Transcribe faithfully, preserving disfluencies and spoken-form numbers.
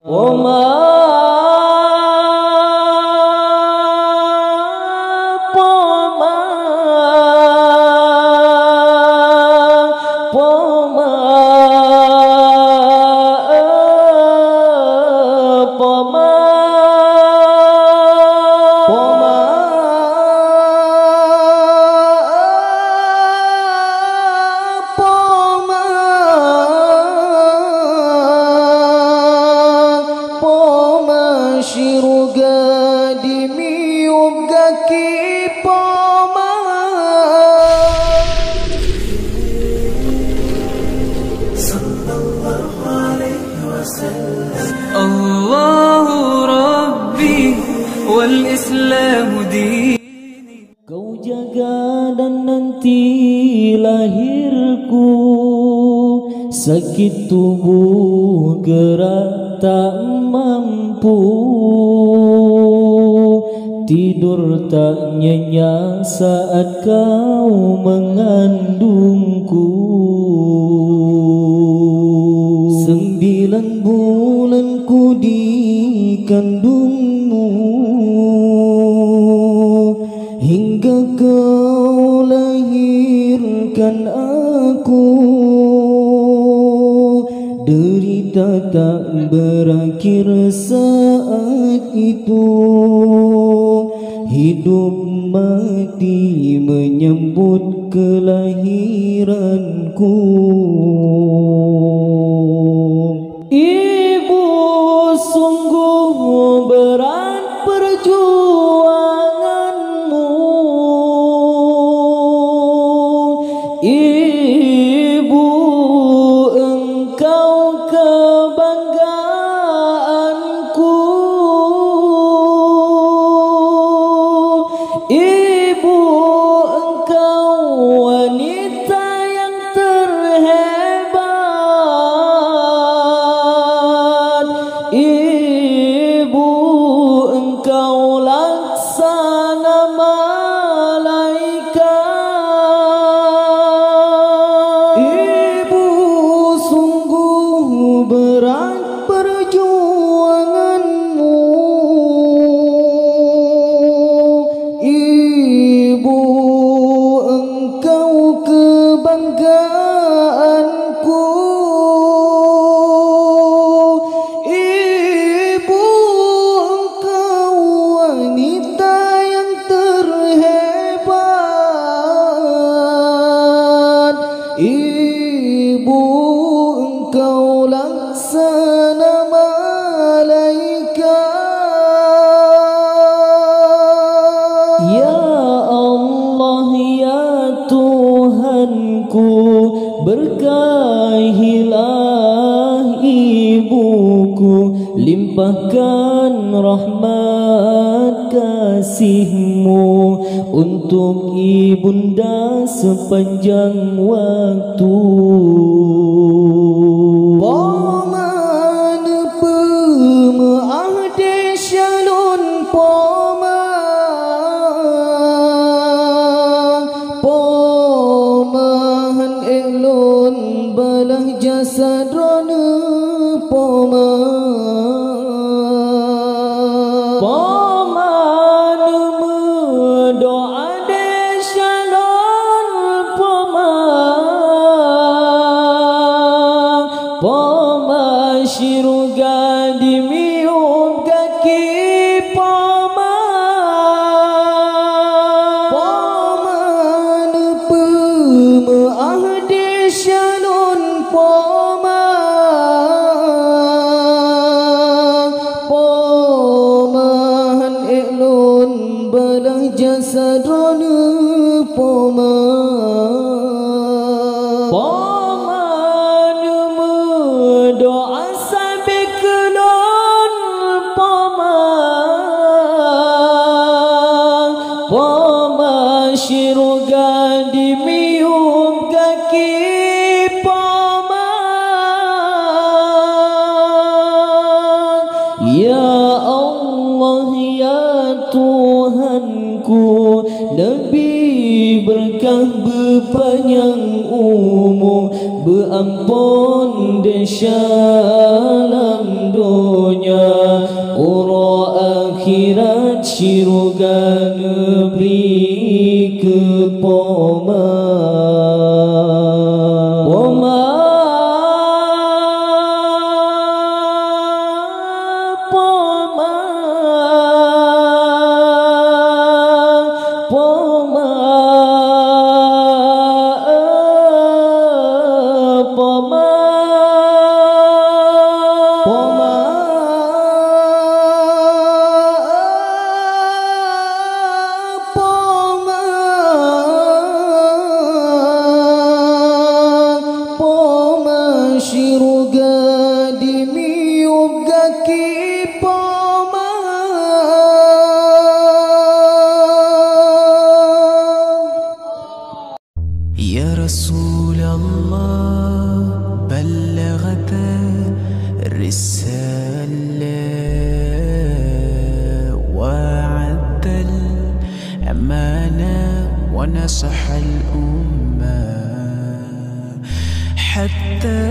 Poma, poma, poma, eh, poma, poma, eh, poma, poma syeuruga di miyueb gaki poma. Allahu Rabbi wal Islamu dini. Kau jaga dan nanti lahirku, sakit tubuh gerak tak mampu, tidur tak nyenyak saat kau mengandungku. Sembilan bulan ku dikandungmu, hingga kau lahirkan aku, derita tak berakhir saat itu, hidup mati menyambut kelahiranku. Ibu, sungguh berat perjuanganmu. Ibu, engkau kebanggaanku. Ibu, engkau wanita yang terhebat. Ibu, engkau laksana malaikat. Ibu, sungguh berat perjuanganmu. Ibu, engkau kebanggaanku. Ibu, engkau wanita yang terhebat. Ibu, engkau laksana malaikat. Ya Allah, ya Tuhanku, berkahilah ibuku, limpahkan rahmat kasih-Mu untuk ibunda sepanjang waktu. Poma neupeumeu'ah desya lôn poma, poma han ék lôn beulah jasa droeneuh poma. Poma neumeudoa desya lôn poma, poma syeuruga di miyueb gaki poma. Poma neupeumeu'ah desya lôn poma, poma han ék lôn beulah jasa droeneuh poma. Poma neumeudoa sabe keu lôn poma, poma syeuruga di miyueb gaki poma. Ya Allah, ya Tuhanku, neubi beureukat, beupanyang umu, beuamphon desya lam Donya, uroe akhirat syeuruga neubri keu poma. Poma, poma, poma, poma, poma, poma, poma syeuruga dimiyueb gaki poma. يا رسول الله، بلغت الرسالة، وأدى الأمانة، ونصح الأمة، حتى